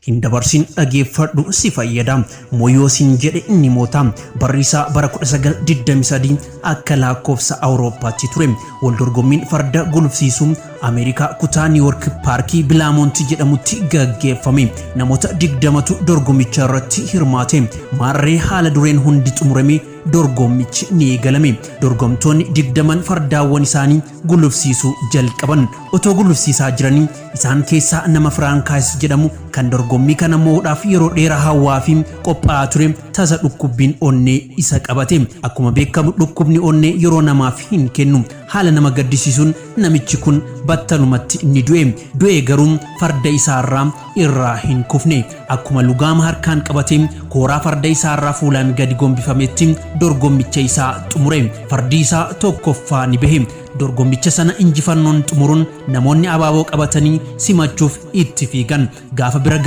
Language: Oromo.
Hin dabarsin, dhageeffadhu, si fayyada. Moyoo sin jedhe ni moota. Barri isaa bara 1923 akka lakkoofsa Awurooppaatti ture. Waldorgommiin farda gulufsiisuu Ameerikaa kutaa Niiwork paarkii Bilaamonti jedhamutti gaggeeffame. Namoota 20tu dorgommicha irratti hirmaate. Maarree haala dureen hundi xumurame, dorgommichi ni eegalame. Dorgomtoonni 20n fardaawwan isaanii gulufsiisuu jalqaban. Otoo gulufsiisaa jiranii isaan keessaa nama Firaankaayis jedhamu kan dorgommii kana mo'uudhaaf yeroo dheeraa hawwaa fi qophaa'aa ture tasa dhukkubbiin onnee isa qabate. Akkuma beekamu dhukkubni onnee yeroo namaaf hin kennu. Haala nama gaddisiisuun namichi kun battalumatti ni du'e. Du'e garuu farda isaarraa irraa hin kufne. Akkuma lugaama harkaan qabatee kooraa farda isaarraa fuulaan gadi gombifametti dorgommicha isaa xumure. Fardi isaa tokkoffaa ni bahe. Dorgommicha sana injifannoon xumuruun namoonni abaaboo qabatanii simachuuf itti fiigan. Gaafa bira